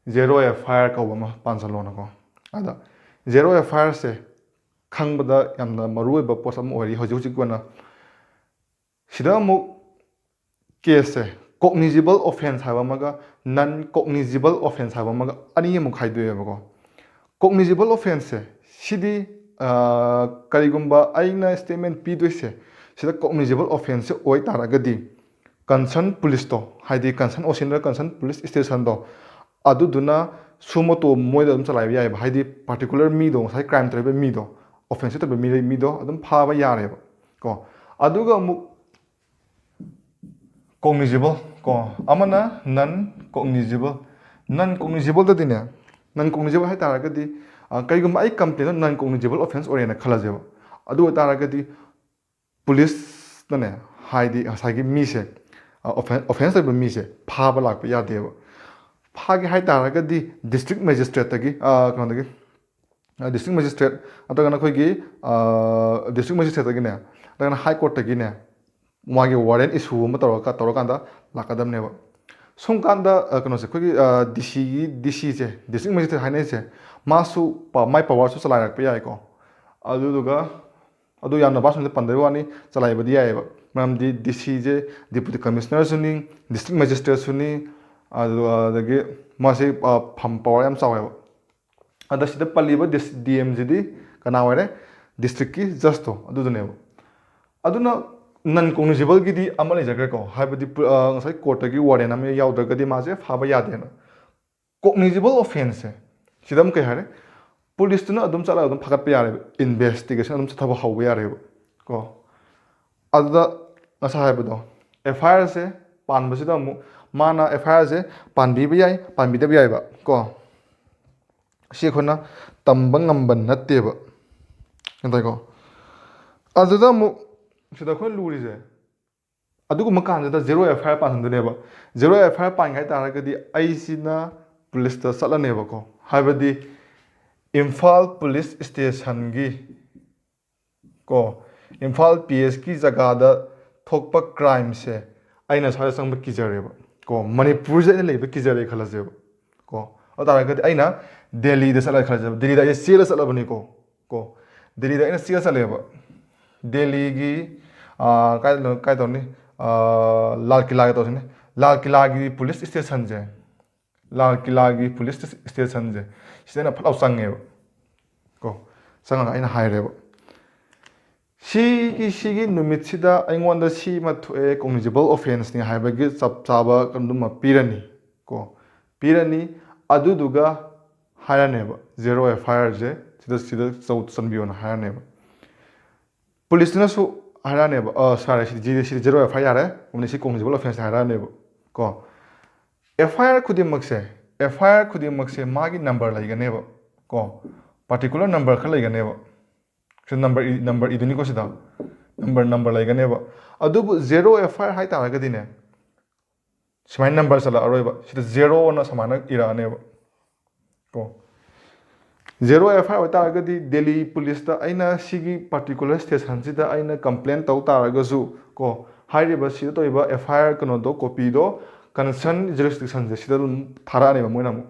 ꯖꯦꯔꯣ ꯑꯦꯐ ꯑꯥꯏ ꯑꯥꯔ ꯀꯧꯕ ꯑꯃ ꯄꯥꯟꯁꯤꯜꯂꯣꯅꯀꯣ꯫ ꯑꯗ ꯖꯦꯔꯣ ꯑꯦꯐ ꯑꯥꯏ ꯑꯥꯔꯁꯦ ꯈꯪꯕꯗ ꯌꯥꯝꯅ ꯃꯔꯨꯑꯣꯏꯕ ꯄꯣꯠ ꯑꯃ ꯑꯣꯏꯔꯤ ꯍꯧꯖꯤꯛ ꯍꯧꯖꯤꯛꯀꯤ ꯑꯣꯏꯅ꯫ ꯁꯤꯗ ꯑꯃꯨꯛ ꯀꯦꯁꯁꯦ ꯀꯣꯛꯅꯤꯖꯤꯕꯜ ꯑꯣꯐꯦꯟꯁ ꯍꯥꯏꯕ ꯑꯃꯒ ꯅꯟ ꯀꯣꯛꯅꯤꯖꯤꯕꯜ ꯑꯣꯐꯦꯟꯁ ꯍꯥꯏꯕ ꯑꯃꯒ ꯑꯅꯤ ꯑꯃꯨꯛ ꯈꯥꯏꯗꯣꯛꯑꯦꯕꯀꯣ꯫ ꯀꯣꯛꯅꯤꯖꯤꯕꯜ ꯑꯣꯐꯦꯟꯁꯁꯦ ꯁꯤꯗꯤ, ꯑ, ꯀꯔꯤꯒꯨꯝꯕ ꯑꯩꯅ ꯁ꯭ꯇꯦꯠꯃꯦꯟ ꯄꯤꯗꯣꯏꯁꯦ ꯁꯤꯗ ꯀꯣꯛꯅꯤꯖꯤꯕꯜ ꯑꯣꯐꯦꯟꯁꯁꯦ ꯑꯣꯏ ꯇꯥꯔꯒꯗꯤ, ꯀꯟꯁꯔꯟ ꯄꯨꯂꯤꯁꯇꯣ, ꯍꯥꯏꯗꯤ ꯀꯟꯁꯔꯟ ꯑꯣ ꯁꯤ ꯅꯠꯇ꯭ꯔꯒ ꯀꯟꯁꯔꯟ ꯄꯨꯂꯤꯁ ꯏꯁꯇꯦꯁꯟꯗꯣ, ꯑꯗꯨꯗꯨꯅ ꯁꯨꯃꯣꯇꯣ ꯃꯣꯏꯗ ꯑꯗꯨꯝ ꯆꯂꯥꯏꯕ ꯌꯥꯏꯑꯕ꯫ ꯍꯥꯏꯗꯤ ꯄꯥꯔꯇꯤꯀꯨꯂꯔ ꯃꯤꯗꯣ, ꯉꯁꯥꯏ ꯀ꯭ꯔꯥꯏꯝ ꯇꯧꯔꯤꯕ ꯃꯤꯗꯣ, ꯑꯣꯐꯦꯟꯁ ꯇꯧꯔꯤꯕ ꯃꯤ, ꯃꯤꯗꯣ ꯑꯗꯨꯝ ꯐꯥꯕ ꯌꯥꯔꯦꯕ ꯀꯣ꯫ ꯑꯗꯨꯒ ꯑꯃꯨꯛ ꯀꯣꯛꯅꯤꯖꯤꯕꯜ ꯀꯣ, ꯑꯃꯅ ꯅꯟ ꯀꯣꯛꯅꯤꯖꯤꯕꯜ꯫ ꯅꯟ ꯀꯣꯛꯅꯤꯖꯤꯕꯜꯗꯗꯤꯅꯦ, ꯅꯟ ꯀꯣꯛꯅꯤꯖꯤꯕꯜ ꯍꯥꯏ ꯇꯥꯔꯒꯗꯤ, ꯑ, ꯀꯩꯒꯨꯝꯕ ꯑꯩ ꯀꯝꯄ꯭ꯂꯦꯟꯗꯣ ꯅꯟ ꯀꯣꯛꯅꯤꯖꯤꯕꯜ ꯑꯣꯐꯦꯟꯁ ꯑꯣꯏꯔꯦꯅ ꯈꯜꯂꯁꯦꯕ꯫ ꯑꯗꯨ ꯑꯣꯏꯇꯥꯔꯒꯗꯤ ꯄꯨꯂꯤꯁꯅꯅꯦ, ꯍꯥꯏꯗꯤ ꯉꯁꯥꯏꯒꯤ ꯃꯤꯁꯦ, ꯑ, ꯑꯣꯐꯦꯟ-, ꯑꯣꯐꯦꯟꯁ ꯇꯧꯔꯤꯕ ꯃꯤꯁꯦ ꯐꯥꯕ ꯂꯥꯛꯄ ꯌꯥꯗꯦꯕ꯫ ꯐꯥꯒꯦ ꯍꯥꯏ ꯇꯥꯔꯒꯗꯤ ꯗꯤꯁꯇ꯭ꯔꯤꯛ ꯃꯦꯖꯤꯁꯇ꯭ꯔꯦꯠꯇꯒꯤ, ꯑ, ꯀꯩꯅꯣꯗꯒꯤ, ꯑ, ꯗꯤꯁꯇ꯭ꯔꯤꯛ ꯃꯦꯖꯤꯁꯇ꯭ꯔꯦꯠ ꯅꯠꯇ꯭ꯔꯒꯅ ꯑꯩꯈꯣꯏꯒꯤ, ꯑ, ꯗꯤꯁꯇ꯭ꯔꯤꯛ ꯃꯦꯖꯤꯁꯇ꯭ꯔꯦꯠꯇꯒꯤꯅꯦ, ꯅꯠꯇ꯭ꯔꯒꯅ ꯍꯥꯏ ꯀꯣꯔꯠꯇꯒꯤꯅꯦ, ꯃꯥꯒꯤ ꯋꯥꯔꯦꯟ ꯏꯁꯨ ꯑꯃ ꯇꯧꯔꯒ, ꯇꯧꯔꯀꯥꯟꯗ ꯂꯥꯛꯀꯗꯕꯅꯦꯕ꯫ ꯁꯨꯝ ꯀꯥꯟꯗ, ꯑ, ꯀꯩꯅꯣꯁꯦ, ꯑꯩꯈꯣꯏꯒꯤ, ꯑ, ꯗꯤ ꯁꯤꯒꯤ, ꯗꯤ ꯁꯤꯁꯦ, ꯗꯤꯁꯇ꯭ꯔꯤꯛ ꯃꯦꯖꯤꯁꯇ꯭ꯔꯦꯠ ꯍꯥꯏꯅꯔꯤꯁꯦ, ꯃꯥꯁꯨ ꯄ- ꯃꯥꯏ ꯄꯋꯥꯔꯁꯨ ꯆꯂꯥꯏꯔꯛꯄ ꯌꯥꯏꯀꯣ꯫ ꯑꯗꯨꯗꯨꯒ ꯑꯗꯨ ꯌꯥꯝꯅ ꯚꯥꯁ ꯃꯅꯨꯡꯗ ꯄꯟꯗꯕꯩ ꯋꯥꯅꯤ, ꯆꯂꯥꯏꯕꯗꯤ ꯌꯥꯏꯑꯕ꯫ ꯃꯔꯝꯗꯤ ꯗꯤ ꯁꯤꯁꯦ ꯗꯤꯄꯨꯇꯤ ꯀꯃꯤꯁꯅꯔꯁꯨꯅꯤ, ꯗꯤꯁꯇ꯭ꯔꯤꯛ ꯃꯦꯖꯤꯁꯇ꯭ꯔꯦꯠꯁꯨꯅꯤ, ꯑꯗꯨ ꯑꯗꯒꯤ ꯃꯥꯁꯤ ꯄꯋꯥꯔ ꯌꯥꯝ ꯆꯥꯎꯋꯦꯕ꯫ ꯑꯗ ꯁꯤꯗ ꯄꯜꯂꯤꯕ ꯗꯤ ꯑꯦꯝꯁꯤꯗꯤ ꯀꯅꯥ ꯑꯣꯏꯔꯦ? ꯗꯤꯁꯇ꯭ꯔꯤꯛꯀꯤ ꯖꯁꯇꯣ ꯑꯗꯨꯗꯨꯅꯦꯕ꯫ ꯑꯗꯨꯅ ꯅꯟ ꯀꯣꯒꯅꯤꯖꯤꯕꯜꯒꯤꯗꯤ ꯑꯃ ꯂꯩꯖꯈ꯭ꯔꯦꯀꯣ, ꯍꯥꯏꯕꯗꯤ ꯄꯨ- ꯑ, ꯉꯁꯥꯏ ꯀꯣꯔꯠꯇꯒꯤ ꯋꯥꯔꯦꯟ ꯑꯃ ꯌꯥꯎꯗ꯭ꯔꯒꯗꯤ ꯃꯥꯁꯦ ꯐꯥꯕ ꯌꯥꯗꯦꯅ꯫ ꯀꯣꯒꯅꯤꯖꯤꯕꯜ ꯑꯣꯐꯦꯟꯁꯁꯦ ꯁꯤꯗ ꯑꯃꯨꯛ ꯀꯩ ꯍꯥꯏꯔꯦ? ꯄꯨꯂꯤꯁꯇꯨꯅ ꯑꯗꯨꯝ ꯆꯠꯂꯒ ꯑꯗꯨꯝ ꯐꯥꯒꯠꯄ ꯌꯥꯔꯦꯕ, ꯏꯟꯚꯦꯁꯇꯤꯒꯦꯁꯟ ꯑꯗꯨꯝ ꯆꯠꯊꯕ ꯍꯧꯕ ꯌꯥꯔꯦꯕ ꯀꯣ꯫ ꯑꯗꯨꯗ ꯉꯁꯥꯏ ꯍꯥꯏꯕꯗꯣ, ꯑꯦꯐ ꯑꯥꯏ ꯑꯥꯔꯁꯦ ꯄꯥꯟꯕꯁꯤꯗ ꯑꯃꯨꯛ ꯃꯥꯅ ꯑꯦꯐ ꯑꯥꯏ ꯑꯥꯔꯁꯦ ꯄꯥꯟꯕꯤꯕ ꯌꯥꯏ, ꯄꯥꯟꯕꯤꯗꯕ ꯌꯥꯏꯕ ꯀꯣ꯫ ꯁꯤ ꯑꯩꯈꯣꯏꯅ ꯇꯝꯕ ꯉꯝꯕ ꯅꯠꯇꯦꯕ꯫ ꯒ꯭ꯌꯥꯟ ꯇꯥꯏꯀꯣ? ꯑꯗꯨꯗ ꯑꯃꯨꯛ ꯁꯤꯗ ꯑꯩꯈꯣꯏꯅ ꯂꯨꯔꯤꯁꯦ, ꯑꯗꯨꯒꯨꯝꯕ ꯀꯥꯟꯁꯤꯗ zero F I R ꯄꯥꯟꯍꯟꯗꯣꯏꯅꯦꯕ꯫ Zero F I R ꯄꯥꯟꯒꯦ ꯍꯥꯏ ꯇꯥꯔꯒꯗꯤ ꯑꯩꯁꯤꯅ ꯄꯨꯂꯤꯁꯇ ꯆꯠꯂꯅꯦꯕꯀꯣ, ꯍꯥꯏꯕꯗꯤ ꯏꯝꯐꯥꯜ ꯄꯨꯂꯤꯁ ꯁ꯭ꯇꯦꯁꯟꯒꯤ ꯀꯣ, ꯏꯝꯐꯥꯜ ꯄꯤ ꯑꯦꯁꯀꯤ ꯖꯒꯥꯗ ꯊꯣꯛꯄ ꯀ꯭ꯔꯥꯏꯝꯁꯦ ꯑꯩꯅ ꯁ꯭ꯋꯥꯏꯗ ꯆꯪꯕ ꯀꯤꯖꯔꯦꯕ ꯀꯣ, ꯃꯅꯤꯄꯨꯔꯁꯤꯗ ꯑꯩꯅ ꯂꯩꯕ ꯀꯤꯖꯔꯦ ꯈꯜꯂꯁꯦꯕ ꯀꯣ꯫ ꯑꯗꯨ ꯇꯥꯔꯒꯗꯤ ꯑꯩꯅ ꯗꯦꯜꯂꯤꯗ ꯆꯠꯂꯒ ꯈꯜꯂꯁꯦꯕ, ꯗꯦꯜꯂꯤꯗ ꯑꯩ ꯆꯦꯜꯂ ꯆꯠꯂꯕꯅꯤꯀꯣ ꯀꯣ꯫ ꯗꯦꯜꯂꯤꯗ ꯑꯩꯅ ꯆꯦꯜꯂ ꯆꯠꯂꯦꯕ꯫ ꯗꯦꯜꯂꯤꯒꯤ, ꯑꯥ, ꯀꯥꯏꯗꯅꯣ, ꯀꯥꯏ ꯇꯧꯅꯤ? ꯑꯥ, ꯂꯥꯜ ꯀꯤꯂꯥꯒꯤ ꯇꯧꯁꯤꯅꯦ꯫ ꯂꯥꯜ ꯀꯤꯂꯥꯒꯤ ꯄꯨꯂꯤꯁ ꯁ꯭ꯇꯦꯁꯟꯁꯦ, ꯂꯥꯜ ꯀꯤꯂꯥꯒꯤ ꯄꯨꯂꯤꯁ ꯁ꯭ꯇꯦꯁꯟꯁꯦ, ꯁꯤꯗ ꯑꯩꯅ ꯐꯠ ꯂꯥꯎ ꯆꯪꯉꯦꯕ ꯀꯣ꯫ ꯆꯪꯉꯒ ꯑꯩꯅ ꯍꯥꯏꯔꯦꯕ, "ꯁꯤꯒꯤ, ꯁꯤꯒꯤ ꯅꯨꯃꯤꯠꯁꯤꯗ ꯑꯩꯉꯣꯟꯗ ꯁꯤ ꯑꯃ ꯊꯣꯛꯑꯦ, ꯀꯣꯒꯅꯤꯖꯤꯕꯜ ꯑꯣꯐꯦꯟꯁꯅꯤ ꯍꯥꯏꯕꯒꯤ ꯆꯞ ꯆꯥꯕ ꯀꯩꯅꯣꯗꯨꯃ ꯄꯤꯔꯅꯤ ꯀꯣ, ꯄꯤꯔꯅꯤ꯫ ꯑꯗꯨꯗꯨꯒ ꯍꯥꯏꯔꯅꯦꯕ, ꯖꯦꯔꯣ ꯑꯦꯐ ꯑꯥꯏ ꯑꯥꯔꯁꯦ ꯁꯤꯗ, ꯁꯤꯗ ꯆꯧ-, ꯆꯟꯕꯤꯌꯣꯅ ꯍꯥꯏꯔꯅꯦꯕ"꯫ ꯄꯨꯂꯤꯁꯇꯨꯅꯁꯨ ꯍꯥꯏꯔꯛꯑꯅꯦꯕ, "ꯑ, ꯁꯥꯔ, ꯁꯤꯗꯤ, ꯁꯤꯗꯤ ꯖꯦꯔꯣ ꯑꯦꯐ ꯑꯥꯏ ꯑꯥꯔ ꯌꯥꯔꯦ, ꯑꯃꯗꯤ ꯁꯤ ꯀꯣꯒꯅꯤꯖꯤꯕꯜ ꯑꯣꯐꯦꯟꯁꯅꯦ" ꯍꯥꯏꯔꯛꯑꯅꯦꯕ ꯀꯣ꯫ ꯑꯦꯐ ꯑꯥꯏ ꯑꯥꯔ ꯈꯨꯗꯤꯡꯃꯛꯁꯦ, ꯑꯦꯐ ꯑꯥꯏ ꯑꯥꯔ ꯈꯨꯗꯤꯡꯃꯛꯁꯦ ꯃꯥꯒꯤ ꯅꯝꯕꯔ ꯂꯩꯒꯅꯦꯕ ꯀꯣ, ꯄꯥꯔꯇꯤꯀꯨꯂꯔ ꯅꯝꯕꯔ ꯈꯔ ꯂꯩꯒꯅꯦꯕ꯫ ꯁꯤ ꯅꯝꯕꯔ ꯏ-, ꯅꯝꯕꯔ ꯏꯗꯣꯏꯅꯤꯀꯣ ꯁꯤꯗ, ꯅꯝꯕꯔ, ꯅꯝꯕꯔ ꯂꯩꯒꯅꯦꯕ꯫ ꯑꯗꯨꯕꯨ ꯖꯦꯔꯣ ꯑꯦꯐ ꯑꯥꯏ ꯑꯥꯔ ꯍꯥꯏ ꯇꯥꯔꯒꯗꯤꯅꯦ, ꯁꯨꯃꯥꯏꯅ ꯅꯝꯕꯔ ꯆꯠꯂꯛꯑꯔꯣꯏꯕ, ꯁꯤꯗ ꯖꯦꯔꯣꯅ ꯁꯨꯃꯥꯏꯅ ꯏꯔꯛꯑꯅꯦꯕ ꯀꯣ꯫ ꯖꯦꯔꯣ ꯑꯦꯐ ꯑꯥꯏ ꯑꯥꯔ ꯑꯣꯏꯇꯥꯔꯒꯗꯤ ꯗꯦꯜꯂꯤ ꯄꯨꯂꯤꯁꯇ ꯑꯩꯅ ꯁꯤꯒꯤ ꯄꯥꯔꯇꯤꯀꯨꯂꯔ ꯁ꯭ꯇꯦꯁꯟꯁꯤꯗ ꯑꯩꯅ ꯀꯝꯄ꯭ꯂꯦꯟ ꯇꯧ ꯇꯥꯔꯒꯁꯨ ꯀꯣ, ꯍꯥꯏꯔꯤꯕ ꯁꯤꯗ ꯇꯧꯔꯤꯕ ꯑꯦꯐ ꯑꯥꯏ ꯑꯥꯔ ꯀꯩꯅꯣꯗꯣ, ꯀꯣꯄꯤꯗꯣ ꯀꯟꯁꯔꯟ ꯖꯨꯔꯤꯁꯗꯤꯛꯁꯟꯁꯦ ꯁꯤꯗ ꯑꯗꯨꯝ ꯊꯥꯔꯛꯑꯅꯦꯕ ꯃꯣꯏꯅ ꯑꯃꯨꯛ꯫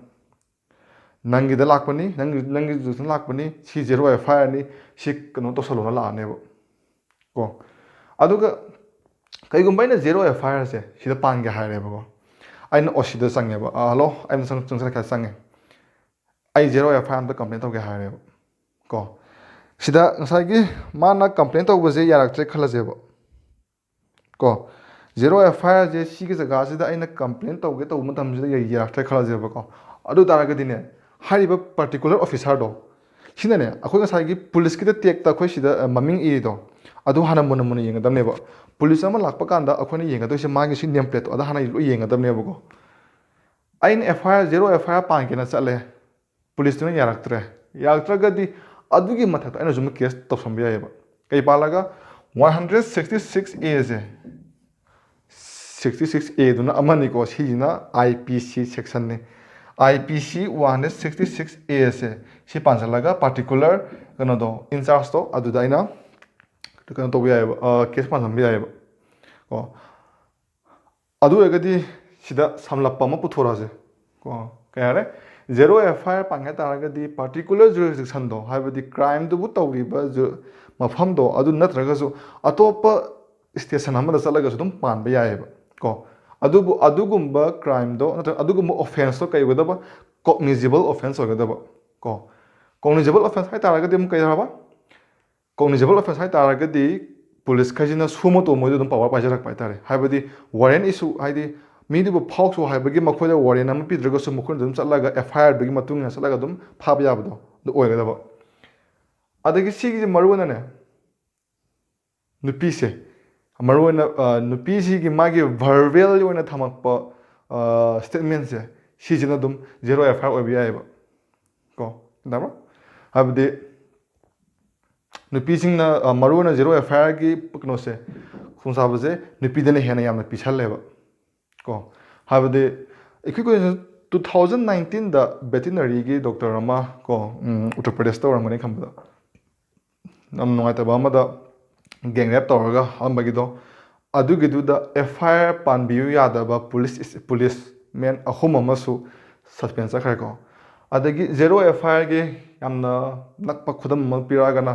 ꯅꯪꯒꯤꯗ ꯂꯥꯛꯄꯅꯤ, ꯅꯪꯒꯤ ꯅꯪꯒꯤꯗꯨꯗ ꯂꯥꯛꯄꯅꯤ, ꯁꯤ zero F I R ꯅꯤ, ꯁꯤ ꯀꯩꯅꯣ ꯇꯧꯁꯜꯂꯣꯅ ꯂꯥꯛꯑꯅꯦꯕ꯫ ꯀꯣ ꯑꯗꯨꯒ ꯀꯩꯒꯨꯝꯕ ꯑꯩꯅ zero F I R ꯁꯦ ꯁꯤꯗ ꯄꯥꯟꯒꯦ ꯍꯥꯏꯔꯦꯕꯀꯣ꯫ ꯑꯩꯅ ꯑꯣ ꯁꯤꯗ ꯆꯪꯉꯦꯕ꯫ "ꯑ, ꯍꯜꯂꯣ, ꯑꯩꯅ ꯆꯪ ꯆꯪꯁꯤꯜꯂꯛꯀꯦ ꯆꯪꯉꯦ꯫ ꯑꯩ zero F I R ꯑꯝꯇ ꯀꯝꯄ꯭ꯂꯦꯟ ꯇꯧꯒꯦ" ꯍꯥꯏꯔꯦꯕ꯫ ꯀꯣ ꯁꯤꯗ ꯉꯁꯥꯏꯒꯤ ꯃꯥꯅ ꯀꯝꯄ꯭ꯂꯦꯟ ꯇꯧꯕꯁꯦ ꯌꯥꯔꯛꯇ꯭ꯔꯦ ꯈꯜꯂꯁꯦꯕ꯫ ꯀꯣ zero F I R ꯁꯦ ꯁꯤꯒꯤ ꯖꯒꯥꯁꯤꯗ ꯑꯩꯅ ꯀꯝꯄ꯭ꯂꯦꯟ ꯇꯧꯒꯦ ꯇꯧꯕ ꯃꯇꯝꯁꯤꯗ ꯌꯥꯔꯛꯇ꯭ꯔꯦ ꯈꯜꯂꯁꯦꯕꯀꯣ꯫ ꯑꯗꯨ ꯇꯥꯔꯒꯗꯤꯅꯦ, ꯍꯥꯏꯔꯤꯕ ꯄꯥꯔꯇꯤꯀꯨꯂꯔ ꯑꯣꯐꯤꯁꯥꯔꯗꯣ ꯁꯤꯅꯅꯦ, ꯑꯩꯈꯣꯏ ꯉꯁꯥꯏꯒꯤ ꯄꯨꯂꯤꯁꯀꯤꯗ ꯇꯦꯛꯇ ꯑꯩꯈꯣꯏ ꯁꯤꯗ, ꯑ, ꯃꯃꯤꯡ ꯏꯔꯤꯗꯣ, ꯑꯗꯨ ꯍꯥꯟꯅ ꯃꯨꯟꯅ ꯃꯨꯟꯅ ꯌꯦꯡꯒꯗꯕꯅꯦꯕ꯫ ꯄꯨꯂꯤꯁ ꯑꯃ ꯂꯥꯛꯄ ꯀꯥꯟꯗ ꯑꯩꯈꯣꯏꯅ ꯌꯦꯡꯒꯗꯣꯏꯁꯦ ꯃꯥꯒꯤ ꯁꯤ ꯅꯦꯝ ꯄ꯭ꯂꯦꯠꯇꯣ, ꯑꯗ ꯍꯥꯟꯅ ꯂꯣꯏ ꯌꯦꯡꯒꯗꯕꯅꯦꯕꯀꯣ꯫ ꯑꯩꯅ F I R, zero F I R ꯄꯥꯟꯒꯦꯅ ꯆꯠꯂꯦ, ꯄꯨꯂꯤꯁꯇꯨꯅ ꯌꯥꯔꯛꯇ꯭ꯔꯦ꯫ ꯌꯥꯔꯛꯇ꯭ꯔꯒꯗꯤ ꯑꯗꯨꯒꯤ ꯃꯊꯛꯇ ꯑꯩꯅꯁꯨ ꯑꯃꯨꯛ ꯀꯦꯁ ꯇꯧꯁꯟꯕ ꯌꯥꯏꯑꯕ꯫ ꯀꯩ ꯄꯥꯜꯂꯒ? One hundred sixty six A say, sixty six A ꯗꯨꯅ ꯑꯃꯅꯤꯀꯣ, ꯁꯤꯁꯤꯅ I P C section ꯅꯤ꯫ I P C one hundred sixty six A ꯁꯦ, ꯁꯤ ꯄꯥꯟꯁꯤꯜꯂꯒ ꯄꯥꯔꯇꯤꯀꯨꯂꯔ ꯀꯩꯅꯣꯗꯣ, ꯏꯟꯆꯥꯔꯖꯇꯣ, ꯑꯗꯨꯗ ꯑꯩꯅ ꯀꯩꯅꯣ ꯇꯧꯕ ꯌꯥꯏꯑꯕ, ꯀꯦꯁ ꯄꯥꯟꯁꯤꯟꯕ ꯌꯥꯏꯑꯕ꯫ ꯀꯣ ꯑꯗꯨ ꯑꯣꯏꯔꯒꯗꯤ ꯁꯤꯗ ꯁꯝꯂꯞꯄ ꯑꯃ ꯄꯨꯊꯣꯔꯛꯑꯁꯦ꯫ ꯀꯣ ꯀꯩ ꯍꯥꯏꯔꯦ? Zero F I R ꯄꯥꯡꯒꯦ ꯍꯥꯏ ꯇꯥꯔꯒꯗꯤ ꯄꯥꯔꯇꯤꯀꯨꯂꯔ ꯖꯨꯔꯤꯁꯗꯤꯛꯁꯟꯗꯣ, ꯍꯥꯏꯕꯗꯤ ꯀ꯭ꯔꯥꯏꯝꯗꯨꯕꯨ ꯇꯧꯔꯤꯕ ꯖꯨ- ꯃꯐꯝꯗꯣ, ꯑꯗꯨ ꯅꯠꯇ꯭ꯔꯒꯁꯨ ꯑꯇꯣꯞꯄ ꯁ꯭ꯇꯦꯁꯟ ꯑꯃꯗ ꯆꯠꯂꯒꯁꯨ ꯑꯗꯨꯝ ꯄꯥꯟꯕ ꯌꯥꯏꯑꯕ꯫ ꯀꯣ ꯑꯗꯨꯕꯨ ꯑꯗꯨꯒꯨꯝꯕ ꯀ꯭ꯔꯥꯏꯝꯗꯣ ꯅꯠꯇ꯭ꯔꯒ ꯑꯗꯨꯒꯨꯝꯕ ꯑꯣꯐꯦꯟꯁꯇꯣ ꯀꯩ ꯑꯣꯏꯒꯗꯕ? Cognizable offence ꯑꯣꯏꯒꯗꯕ꯫ ꯀꯣ cognizable offence ꯍꯥꯏ ꯇꯥꯔꯒꯗꯤ ꯑꯃꯨꯛ ꯀꯩ ꯍꯥꯏꯕ? Cognizable offence ꯍꯥꯏ ꯇꯥꯔꯒꯗꯤ ꯄꯨꯂꯤꯁꯈꯩꯁꯤꯅ ꯁꯨꯃꯣꯇꯣ ꯃꯣꯏꯗ ꯑꯗꯨꯝ ꯄꯋꯥꯔ ꯄꯥꯏꯖꯔꯛꯄ ꯍꯥꯏꯇꯥꯔꯦ꯫ ꯍꯥꯏꯕꯗꯤ ꯋꯥꯔꯦꯟ ꯏꯁꯨ, ꯍꯥꯏꯗꯤ ꯃꯤꯗꯨꯕꯨ ꯐꯥꯎꯁꯨ ꯍꯥꯏꯕꯒꯤ ꯃꯈꯣꯏꯗ ꯋꯥꯔꯦꯟ ꯑꯃ ꯄꯤꯗ꯭ꯔꯒꯁꯨ ꯃꯈꯣꯏꯅ ꯑꯗꯨꯝ ꯆꯠꯂꯒ F I R ꯗꯨꯒꯤ ꯃꯇꯨꯡ ꯏꯟꯅ ꯆꯠꯂꯒ ꯑꯗꯨꯝ ꯐꯥꯕ ꯌꯥꯕꯗꯣ ꯑꯗꯨ ꯑꯣꯏꯒꯗꯕ꯫ ꯑꯗꯒꯤ ꯁꯤꯒꯤꯁꯦ ꯃꯔꯨ ꯑꯣꯏꯅꯅꯦ, ꯅꯨꯄꯤꯁꯦ, ꯃꯔꯨ ꯑꯣꯏꯅ, ꯑ, ꯅꯨꯄꯤꯁꯤꯒꯤ ꯃꯥꯒꯤ ꯚꯔꯕꯦꯜ ꯑꯣꯏꯅ ꯊꯝꯃꯛꯄ, ꯑ, ꯁ꯭ꯇꯦꯠꯃꯦꯟꯁꯦ, ꯁꯤꯁꯤꯅ ꯑꯗꯨꯝ zero F I R ꯑꯣꯏꯕ ꯌꯥꯏꯑꯕ꯫ ꯀꯣ ꯌꯥꯕ꯭ꯔꯣ? ꯍꯥꯏꯕꯗꯤ ꯅꯨꯄꯤꯁꯤꯡꯅ, ꯑ, ꯃꯔꯨ ꯑꯣꯏꯅ zero F I R ꯒꯤ ꯀꯩꯅꯣꯁꯦ, ꯈꯨꯗꯣꯡꯆꯥꯕꯁꯦ ꯅꯨꯄꯤꯗꯅ ꯍꯦꯟꯅ ꯌꯥꯝꯅ ꯄꯤꯁꯜꯂꯦꯕ꯫ ꯀꯣ ꯍꯥꯏꯕꯗꯤ ꯑꯩꯈꯣꯏ ꯀꯣꯏꯁꯟ two thousand nineteen ꯗ ꯚꯦꯇꯤꯅꯔꯤꯒꯤ ꯗꯣꯛꯇꯔ ꯑꯃ, ꯀꯣ ꯎꯇꯔ ꯄ꯭ꯔꯗꯦꯁꯇ ꯑꯣꯏꯔꯝꯒꯅꯤ ꯈꯟꯕꯗ, ꯌꯥꯝ ꯅꯨꯡꯉꯥꯏꯇꯕ ꯑꯃꯗ ꯒꯦꯡ ꯔꯦꯞ ꯇꯧꯔꯒ ꯍꯥꯠꯂꯝꯕꯒꯤꯗꯣ, ꯑꯗꯨꯒꯤꯗꯨꯗ F I R ꯄꯥꯟꯕꯤꯌꯨ ꯌꯥꯗꯕ ꯄꯨꯂꯤꯁ ꯄꯨꯂꯤꯁ ꯃꯦꯟ ꯑꯍꯨꯝ ꯑꯃꯁꯨ ꯁꯁꯄꯦꯟ ꯆꯠꯈ꯭ꯔꯦꯀꯣ꯫ ꯑꯗꯒꯤ ꯖꯦꯔꯣ ꯑꯦꯐ ꯑꯥꯏ ꯑꯥꯔꯒꯤ ꯌꯥꯝꯅ ꯅꯛꯄ ꯈꯨꯗꯝ ꯑꯃ ꯄꯤꯔꯛꯑꯒꯅ,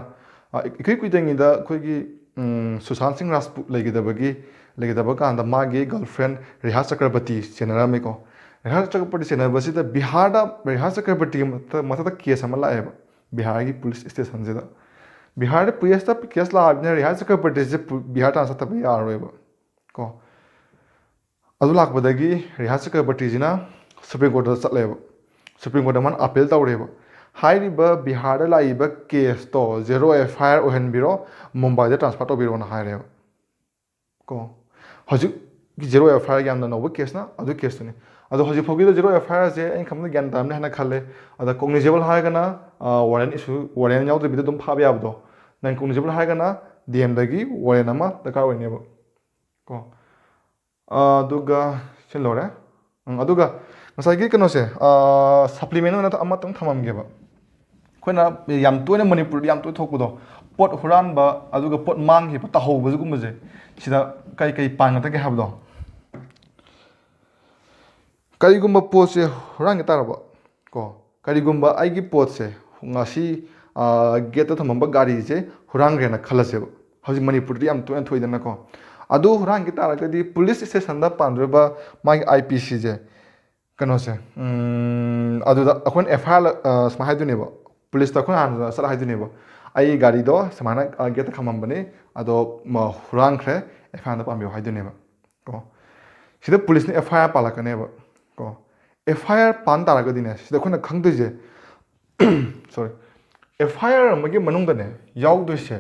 ꯑ, ꯏꯀꯨꯏ ꯀꯨꯏꯗꯉꯩꯗ ꯑꯩꯈꯣꯏꯒꯤ, ꯎꯝ, ꯁꯨꯁꯥꯟ ꯁꯤꯡ ꯔꯥꯖꯄꯨꯠ ꯂꯩꯒꯗꯕꯒꯤ, ꯂꯩꯒꯗꯕ ꯀꯥꯟꯗ ꯃꯥꯒꯤ ꯒꯔꯜꯐ꯭ꯔꯦꯟ ꯔꯤꯍꯥ ꯆꯀ꯭ꯔꯕꯔꯇꯤ ꯆꯦꯟꯅꯔꯝꯃꯤꯀꯣ꯫ ꯔꯤꯍꯥ ꯆꯀ꯭ꯔꯕꯔꯇꯤ ꯆꯦꯟꯅꯕꯁꯤꯗ ꯕꯤꯍꯥꯔꯗ ꯔꯤꯍꯥ ꯆꯀ꯭ꯔꯕꯔꯇꯤꯒꯤ ꯃꯊꯛꯇ, ꯃꯊꯛꯇ ꯀꯦꯁ ꯑꯃ ꯂꯥꯛꯑꯦꯕ, ꯕꯤꯍꯥꯔꯒꯤ ꯄꯨꯂꯤꯁ ꯁ꯭ꯇꯦꯁꯟꯁꯤꯗ꯫ ꯕꯤꯍꯥꯔꯗ ꯄꯨꯂꯤꯁꯇ ꯀꯦꯁ ꯂꯥꯛꯑꯕꯅꯤꯅ ꯔꯤꯍꯥ ꯆꯀ꯭ꯔꯕꯔꯇꯤꯁꯦ ꯄꯨ-, ꯕꯤꯍꯥꯔ ꯇꯥꯟꯅ ꯆꯠꯇꯕ ꯌꯥꯔꯔꯣꯏꯕ ꯀꯣ꯫ ꯑꯗꯨ ꯂꯥꯛꯄꯗꯒꯤ ꯔꯤꯍꯥ ꯆꯀ꯭ꯔꯕꯔꯇꯤꯁꯤꯅ ꯁꯨꯄ꯭ꯔꯤꯝ ꯀꯣꯔꯠꯇ ꯆꯠꯂꯦꯕ꯫ ꯁꯨꯄ꯭ꯔꯤꯝ ꯀꯣꯔꯠꯇ ꯃꯥꯅ ꯑꯄꯤꯜ ꯇꯧꯔꯦꯕ꯫ ꯍꯥꯏꯔꯤꯕ ꯕꯤꯍꯥꯔꯗ ꯂꯥꯛꯏꯕ ꯀꯦꯁꯇꯣ ꯖꯦꯔꯣ ꯑꯦꯐ ꯑꯥꯏ ꯑꯥꯔ ꯑꯣꯏꯍꯟꯕꯤꯔꯣ, ꯃꯨꯝꯕꯥꯏꯗ ꯇ꯭ꯔꯥꯟꯁꯐꯔ ꯇꯧꯕꯤꯔꯣꯅ ꯍꯥꯏꯔꯦꯕ ꯀꯣ꯫ ꯍꯧꯖꯤꯛ ꯖꯦꯔꯣ ꯑꯦꯐ ꯑꯥꯏ ꯑꯥꯔ ꯌꯥꯝꯅ ꯅꯧꯕ ꯀꯦꯁꯅ ꯑꯗꯨ ꯀꯦꯁꯇꯨꯅꯤ꯫ ꯑꯗꯣ ꯍꯧꯖꯤꯛ ꯐꯥꯎꯒꯤꯗ ꯖꯦꯔꯣ ꯑꯦꯐ ꯑꯥꯏ ꯑꯥꯔꯁꯦ ꯑꯩꯅ ꯈꯟꯕꯗ ꯒ꯭ꯌꯥꯟ ꯇꯥꯔꯝꯅꯤ ꯍꯥꯏꯅ ꯈꯜꯂꯦ꯫ ꯑꯗ ꯀꯣꯒꯅꯤꯖꯦꯕꯜ ꯍꯥꯏꯔꯒꯅ, ꯋꯥꯔꯦꯟ ꯏꯁꯨ, ꯋꯥꯔꯦꯟ ꯌꯥꯎꯗꯕꯤꯗ ꯑꯗꯨꯝ ꯐꯥꯕ ꯌꯥꯕꯗꯣ꯫ ꯅꯟ ꯀꯣꯒꯅꯤꯖꯦꯕꯜ ꯍꯥꯏꯔꯒꯅ ꯗꯤ ꯑꯦꯝꯗꯒꯤ ꯋꯥꯔꯦꯟ ꯑꯃ ꯗꯔꯀꯥꯔ ꯑꯣꯏꯅꯦꯕ ꯀꯣ꯫ ꯑꯗꯨꯒ ꯁꯤ ꯂꯣꯏꯔꯦ꯫ ꯎꯝ, ꯑꯗꯨꯒ ꯉꯁꯥꯏꯒꯤ ꯀꯩꯅꯣꯁꯦ, ꯁꯄ꯭ꯂꯤꯃꯦꯟ ꯑꯣꯏꯅ ꯑꯃꯇꯪ ꯊꯝꯃꯝꯒꯦꯕ꯫ ꯑꯩꯈꯣꯏꯅ ꯌꯥꯝ ꯇꯣꯏꯅ ꯃꯅꯤꯄꯨꯔꯗ ꯌꯥꯝ ꯇꯣꯏꯅ ꯊꯣꯛꯄꯗꯣ, ꯄꯣꯠ ꯍꯨꯔꯥꯟꯕ ꯑꯗꯨꯒ ꯄꯣꯠ ꯃꯥꯡꯈꯤꯕ, ꯇꯥꯍꯧꯕ, ꯁꯤꯒꯨꯝꯕꯁꯦ, ꯁꯤꯗ ꯀꯩ ꯀꯩ ꯄꯥꯟꯒꯗꯒꯦ ꯍꯥꯏꯕꯗꯣ꯫ ꯀꯔꯤꯒꯨꯝꯕ ꯄꯣꯠꯁꯦ ꯍꯨꯔꯥꯟꯒꯦ ꯇꯥꯔꯕ ꯀꯣ, ꯀꯔꯤꯒꯨꯝꯕ ꯑꯩꯒꯤ ꯄꯣꯠꯁꯦ ꯉꯁꯤ, ꯑ, ꯒꯦꯠꯇ ꯊꯝꯃꯝꯕ ꯒꯥꯔꯤꯁꯦ ꯍꯨꯔꯥꯟꯈ꯭ꯔꯦꯅ ꯈꯜꯂꯁꯦꯕ꯫ ꯍꯧꯖꯤꯛ ꯃꯅꯤꯄꯨꯔꯗꯗꯤ ꯌꯥꯝ ꯇꯣꯏꯅ ꯊꯣꯛꯏꯗꯅꯀꯣ꯫ ꯑꯗꯨ ꯍꯨꯔꯥꯟꯈꯤ ꯇꯥꯔꯒꯗꯤ ꯄꯨꯂꯤꯁ ꯁ꯭ꯇꯦꯁꯟꯗ ꯄꯥꯟꯗꯣꯔꯤꯕ ꯃꯥꯒꯤ ꯑꯥꯏ ꯄꯤ ꯁꯤꯁꯦ, ꯀꯩꯅꯣꯁꯦ, ꯎꯝ, ꯑꯗꯨꯗ ꯑꯩꯈꯣꯏꯅ ꯑꯦꯐ ꯑꯥꯏ ꯑꯥꯔ, ꯑ, ꯁꯨꯃꯥꯏꯅ ꯍꯥꯏꯗꯣꯏꯅꯦꯕ, ꯄꯨꯂꯤꯁꯇ ꯑꯩꯈꯣꯏꯅ ꯍꯥꯟꯅ ꯆꯠꯂ ꯍꯥꯏꯗꯣꯏꯅꯦꯕ, "ꯑꯩ ꯒꯥꯔꯤꯗꯣ ꯁꯨꯃꯥꯏꯅ, ꯑ, ꯒꯦꯠꯇ ꯈꯥꯝꯃꯝꯕꯅꯤ, ꯑꯗꯣ, ꯃ, ꯍꯨꯔꯥꯟꯈ꯭ꯔꯦ, ꯑꯦꯐ ꯑꯥꯏ ꯑꯥꯔ ꯑꯝꯇ ꯄꯥꯟꯕꯤꯌꯨ" ꯍꯥꯏꯗꯣꯏꯅꯦꯕ ꯀꯣ꯫ ꯁꯤꯗ ꯄꯨꯂꯤꯁꯅ ꯑꯦꯐ ꯑꯥꯏ ꯑꯥꯔ ꯄꯥꯜꯂꯛꯀꯅꯦꯕ ꯀꯣ꯫ ꯑꯦꯐ ꯑꯥꯏ ꯑꯥꯔ ꯄꯥꯟ ꯇꯥꯔꯒꯗꯤꯅꯦ, ꯁꯤꯗ ꯑꯩꯈꯣꯏꯅ ꯈꯪꯗꯣꯏꯁꯦ, ꯁꯣꯔꯤ, ꯑꯦꯐ ꯑꯥꯏ ꯑꯥꯔ ꯑꯃꯒꯤ ꯃꯅꯨꯡꯗꯅꯦ ꯌꯥꯎꯗꯣꯏꯁꯦ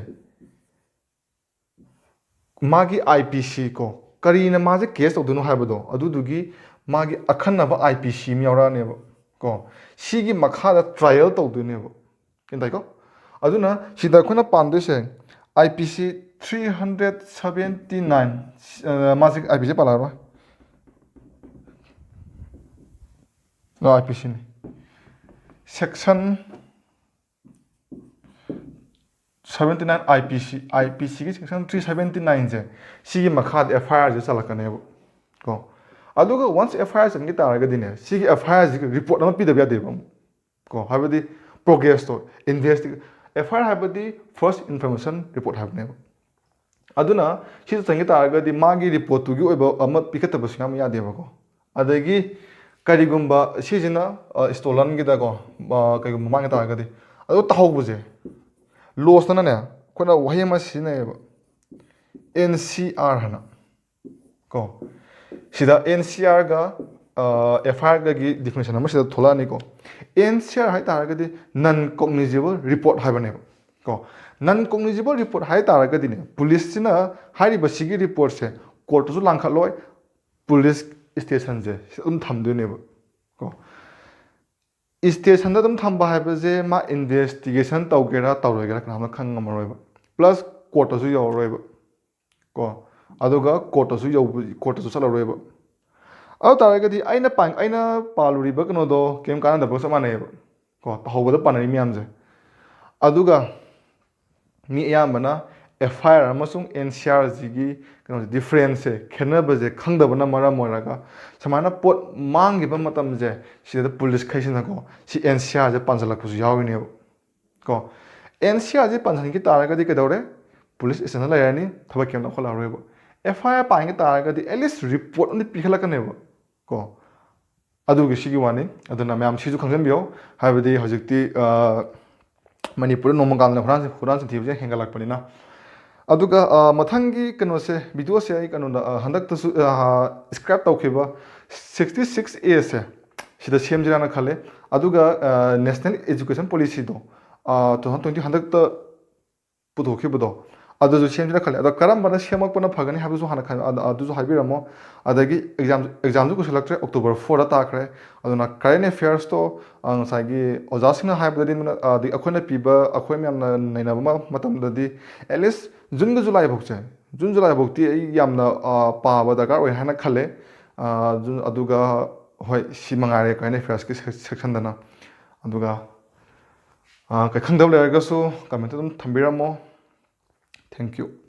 ꯃꯥꯒꯤ ꯑꯥꯏ ꯄꯤ ꯁꯤ ꯀꯣ, ꯀꯔꯤꯅ ꯃꯥꯁꯦ ꯀꯦꯁ ꯇꯧꯗꯣꯏꯅꯣ ꯍꯥꯏꯕꯗꯣ, ꯑꯗꯨꯗꯨꯒꯤ ꯃꯥꯒꯤ ꯑꯈꯟꯅꯕ ꯑꯥꯏ ꯄꯤ ꯁꯤ ꯑꯃ ꯌꯥꯎꯔꯛꯑꯅꯦꯕ ꯀꯣ꯫ ꯁꯤꯒꯤ ꯃꯈꯥꯗ ꯇ꯭ꯔꯥꯏꯌꯦꯜ ꯇꯧꯗꯣꯏꯅꯦꯕ꯫ ꯒ꯭ꯌꯥꯟ ꯇꯥꯏꯀꯣ? ꯑꯗꯨꯅ ꯁꯤꯗ ꯑꯩꯈꯣꯏꯅ ꯄꯥꯟꯗꯣꯏꯁꯦ I P C three hundred seventy nine, ꯑ, ꯃꯥꯁꯦ ꯑꯥꯏ ꯄꯤ ꯁꯤ ꯄꯥꯜꯂꯛꯑꯔꯣꯏ꯫ ꯑꯥꯏ ꯄꯤ ꯁꯤꯅꯤ꯫ Section seventy nine I P ꯁꯤ, ꯑꯥꯏ ꯄꯤ ꯁꯤꯒꯤ ꯁꯦꯛꯁꯟ ꯊ꯭ꯔꯤ ꯁꯕꯦꯟꯇꯤ ꯅꯥꯏꯟꯁꯦ, ꯁꯤꯒꯤ ꯃꯈꯥꯗ ꯑꯦꯐ ꯑꯥꯏ ꯑꯥꯔꯁꯦ ꯆꯠꯂꯛꯀꯅꯦꯕ ꯀꯣ꯫ ꯑꯗꯨꯒ ꯋꯥꯟꯁ ꯑꯦꯐ ꯑꯥꯏ ꯑꯥꯔ ꯆꯠꯈꯤ ꯇꯥꯔꯒꯗꯤꯅꯦ, ꯁꯤꯒꯤ ꯑꯦꯐ ꯑꯥꯏ ꯑꯥꯔꯁꯤꯒꯤ ꯔꯤꯄꯣꯔꯠ ꯑꯃ ꯄꯤꯗꯕ ꯌꯥꯗꯦꯕ ꯑꯃꯨꯛ꯫ ꯀꯣ, ꯍꯥꯏꯕꯗꯤ ꯄ꯭ꯔꯣꯒ꯭ꯔꯦꯁꯇꯣ, ꯏꯟꯚꯦꯁꯇꯤ ꯑꯦꯐ ꯑꯥꯏ ꯑꯥꯔ ꯍꯥꯏꯕꯗꯤ ꯐꯥꯔꯁ ꯏꯟꯐꯣꯔꯃꯦꯁꯟ ꯔꯤꯄꯣꯔꯠ ꯍꯥꯏꯕꯅꯦꯕ꯫ ꯑꯗꯨꯅ ꯁꯤꯗ ꯆꯪꯒꯦ ꯇꯥꯔꯒꯗꯤ ꯃꯥꯒꯤ ꯔꯤꯄꯣꯔꯠꯇꯨꯒꯤ ꯑꯣꯏꯕ ꯑꯃ ꯄꯤꯈꯠꯇꯕ ꯁꯨꯡꯌꯥ ꯌꯥꯗꯦꯕꯀꯣ꯫ ꯑꯗꯒꯤ ꯀꯔꯤꯒꯨꯝꯕ ꯁꯤꯁꯤꯅ ꯏꯁꯇꯣꯂꯟꯒꯤꯗꯀꯣ, ꯀꯩꯒꯨꯝꯕ ꯃꯥꯡꯒꯦ ꯇꯥꯔꯒꯗꯤ, ꯑꯗꯣ ꯇꯥꯍꯧꯕꯁꯦ, ꯂꯣꯁꯇꯅꯅꯦ, ꯑꯩꯈꯣꯏꯅ ꯋꯥꯍꯩ ꯑꯃ ꯁꯤꯖꯤꯟꯅꯩꯌꯦꯕ, ꯑꯦꯟ ꯁꯤ ꯑꯥꯔ ꯍꯥꯏꯅ ꯀꯣ꯫ ꯁꯤꯗ ꯑꯦꯟ ꯁꯤ ꯑꯥꯔꯒ ꯑꯦꯐ ꯑꯥꯏ ꯑꯥꯔꯒꯒꯤ ꯗꯤꯐꯤꯅꯤꯁꯟ ꯑꯃ ꯁꯤꯗ ꯊꯣꯛꯂꯛꯑꯅꯤꯀꯣ꯫ ꯑꯦꯟ ꯁꯤ ꯑꯥꯔ ꯍꯥꯏ ꯇꯥꯔꯒꯗꯤ ꯅꯟ ꯀꯣꯒꯅꯤꯖꯤꯕꯜ ꯔꯤꯄꯣꯔꯠ ꯍꯥꯏꯕꯅꯦꯕ ꯀꯣ꯫ ꯅꯟ ꯀꯣꯒꯅꯤꯖꯤꯕꯜ ꯔꯤꯄꯣꯔꯠ ꯍꯥꯏ ꯇꯥꯔꯒꯗꯤꯅꯦ, ꯄꯨꯂꯤꯁꯁꯤꯅ ꯍꯥꯏꯔꯤꯕ ꯁꯤꯒꯤ ꯔꯤꯄꯣꯔꯠꯁꯦ ꯀꯣꯔꯠꯇꯁꯨ ꯂꯥꯡꯈꯠꯂꯣꯏ, ꯄꯨꯂꯤꯁ ꯏꯁꯇꯦꯁꯟꯁꯦ ꯁꯤ ꯑꯗꯨꯝ ꯊꯝꯗꯣꯏꯅꯦꯕ ꯀꯣ꯫ ꯏꯁꯇꯦꯁꯟꯗ ꯑꯗꯨꯝ ꯊꯝꯕ ꯍꯥꯏꯕꯁꯦ ꯃꯥ ꯏꯟꯚꯦꯁꯇꯤꯒꯦꯁꯟ ꯇꯧꯒꯦꯔꯥ ꯇꯧꯔꯣꯏꯒꯦꯔꯥ ꯀꯅꯥꯝꯇ ꯈꯪ ꯉꯝꯃꯔꯣꯏꯕ꯫ ꯄ꯭ꯂꯁ ꯀꯣꯔꯠꯇꯁꯨ ꯌꯧꯔꯔꯣꯏꯕ ꯀꯣ꯫ ꯑꯗꯨꯒ ꯀꯣꯔꯠꯇꯁꯨ ꯌꯧꯕ, ꯀꯣꯔꯠꯇꯁꯨ ꯆꯠꯂꯔꯣꯏꯕ꯫ ꯑꯗꯨ ꯇꯥꯔꯒꯗꯤ ꯑꯩꯅ ꯄꯥ-, ꯑꯩꯅ ꯄꯥꯜꯂꯨꯔꯤꯕ ꯀꯩꯅꯣꯗꯣ ꯀꯩꯝ ꯀꯥꯟꯅꯗꯕꯒ ꯆꯞ ꯃꯥꯟꯅꯩꯌꯦꯕ ꯀꯣ, ꯇꯥꯍꯧꯕꯗ ꯄꯥꯟꯅꯔꯤ ꯃꯌꯥꯝꯁꯦ꯫ ꯑꯗꯨꯒ ꯃꯤ ꯑꯌꯥꯝꯕꯅ ꯑꯦꯐ ꯑꯥꯏ ꯑꯥꯔ ꯑꯃꯁꯨꯡ ꯑꯦꯟ ꯁꯤ ꯑꯥꯔꯁꯤꯒꯤ ꯀꯩꯅꯣꯁꯦ, ꯗꯤꯐ꯭ꯔꯦꯟꯁꯁꯦ, ꯈꯦꯠꯅꯕꯁꯦ ꯈꯪꯗꯕꯅ ꯃꯔꯝ ꯑꯣꯏꯔꯒ ꯁꯨꯃꯥꯏꯅ ꯄꯣꯠ ꯃꯥꯡꯈꯤꯕ ꯃꯇꯝꯁꯦ, ꯁꯤꯗ ꯄꯨꯂꯤꯁꯈꯩꯁꯤꯅꯀꯣ ꯁꯤ ꯑꯦꯟ ꯁꯤ ꯑꯥꯔꯁꯦ ꯄꯥꯟꯁꯤꯜꯂꯛꯄꯁꯨ ꯌꯥꯎꯔꯤꯅꯦꯕ ꯀꯣ꯫ ꯑꯦꯟ ꯁꯤ ꯑꯥꯔꯁꯦ ꯄꯥꯟꯁꯤꯟꯈꯤ ꯇꯥꯔꯒꯗꯤ ꯀꯩꯗꯧꯔꯦ? ꯄꯨꯂꯤꯁ ꯏꯁꯇꯦꯁꯟꯗ ꯂꯩꯔꯅꯤ, ꯊꯕꯛ ꯀꯩꯝ ꯂꯧꯈꯠꯂꯛꯑꯔꯣꯏꯕ꯫ ꯑꯦꯐ ꯑꯥꯏ ꯑꯥꯔ ꯄꯥꯟꯒꯤ ꯇꯥꯔꯒꯗꯤ ꯑꯦꯠꯂꯤꯁ ꯔꯤꯄꯣꯔꯠ ꯑꯃꯗꯤ ꯄꯤꯈꯠꯂꯛꯀꯅꯦꯕ ꯀꯣ꯫ ꯑꯗꯨꯒꯤ ꯁꯤꯒꯤ ꯋꯥꯅꯤ꯫ ꯑꯗꯨꯅ ꯃꯌꯥꯝ ꯁꯤꯁꯨ ꯈꯪꯖꯟꯕꯤꯌꯣ, ꯍꯥꯏꯕꯗꯤ ꯍꯧꯖꯤꯛꯇꯤ, ꯑ, ꯃꯅꯤꯄꯨꯔꯗ ꯅꯣꯡꯃ ꯀꯥꯟꯗ ꯍꯨꯔꯥꯟ, ꯍꯨꯔꯥꯟ ꯆꯤꯟꯊꯤꯕꯁꯦ ꯍꯦꯟꯒꯠꯂꯛꯄꯅꯤꯅ꯫ ꯑꯗꯨꯒ, ꯑ, ꯃꯊꯪꯒꯤ ꯀꯩꯅꯣꯁꯦ, ꯚꯤꯗꯤꯑꯣꯁꯦ ꯑꯩ ꯀꯩꯅꯣꯗ, ꯑ, ꯍꯟꯗꯛꯇꯁꯨ, ꯑ, ꯁ꯭ꯀ꯭ꯔꯦꯞ ꯇꯧꯈꯤꯕ ꯁꯤꯛꯁꯇꯤ ꯁꯤꯛꯁ ꯑꯦꯁꯦ ꯁꯤꯗ ꯁꯦꯝꯁꯤꯔꯥꯅ ꯈꯜꯂꯦ꯫ ꯑꯗꯨꯒ, ꯑ, ꯅꯦꯁꯅꯦꯜ ꯑꯦꯖꯨꯀꯦꯁꯟ ꯄꯣꯂꯤꯁꯤꯗꯣ, ꯑ, ꯇꯨ ꯊꯥꯎꯖꯟ ꯇ꯭ꯋꯦꯟꯇꯤ ꯍꯟꯗꯛꯇ ꯄꯨꯊꯣꯛꯈꯤꯕꯗꯣ, ꯑꯗꯨꯁꯨ ꯁꯦꯝꯁꯤꯔ ꯈꯜꯂꯦ꯫ ꯑꯗꯣ ꯀꯔꯝꯕꯅ ꯁꯦꯝꯃꯛꯄꯅ ꯐꯒꯅꯤ ꯍꯥꯏꯕꯁꯨ ꯍꯥꯟꯅ ꯈꯟ-, ꯑꯗ-, ꯑꯗꯨꯁꯨ ꯍꯥꯏꯕꯤꯔꯝꯃꯣ꯫ ꯑꯗꯒꯤ ꯑꯦꯛꯖꯥꯝ, ꯑꯦꯛꯖꯥꯝꯁꯨ ꯀꯨꯏꯁꯜꯂꯛꯇ꯭ꯔꯦ, ꯑꯣꯛꯇꯣꯕꯔ ꯐꯣꯔꯗ ꯇꯥꯈ꯭ꯔꯦ꯫ ꯑꯗꯨꯅ ꯀꯔꯦꯟ ꯑꯦꯐꯤꯌꯔꯁꯇꯣ, ꯑ, ꯉꯁꯥꯏꯒꯤ ꯑꯣꯖꯥꯁꯤꯡꯅ ꯍꯥꯏꯕꯗꯗꯤ, ꯑ, ꯑꯗꯒꯤ ꯑꯩꯈꯣꯏꯅ ꯄꯤꯕ, ꯑꯩꯈꯣꯏ ꯃꯌꯥꯝꯅ ꯅꯩꯅꯕ ꯃ-, ꯃꯇꯝꯗꯗꯤ, ꯑꯦꯠꯂꯤꯁ ꯖꯨꯟꯒ ꯖꯨꯂꯥꯏ ꯐꯥꯎꯁꯦ, ꯖꯨꯟ ꯖꯨꯂꯥꯏ ꯐꯥꯎꯇꯤ ꯑꯩ ꯌꯥꯝꯅ, ꯑ, ꯄꯥꯕ ꯗꯔꯀꯥꯔ ꯑꯣꯏ ꯍꯥꯏꯅ ꯈꯜꯂꯦ꯫ ꯑ, ꯖꯨꯟ, ꯑꯗꯨꯒ ꯍꯣꯏ, ꯁꯤ ꯃꯉꯥꯏꯔꯦ ꯀꯔꯦꯟ ꯑꯦꯐꯤꯌꯔꯁꯀꯤ ꯁꯦꯛ-, ꯁꯦꯛꯁꯟꯗꯅ꯫ ꯑꯗꯨꯒ, ꯑ, ꯀꯩ ꯈꯪꯗꯕ ꯂꯩꯔꯒꯁꯨ ꯀꯃꯦꯟꯇ ꯑꯗꯨꯝ ꯊꯝꯕꯤꯔꯝꯃꯣ꯫ Thank you.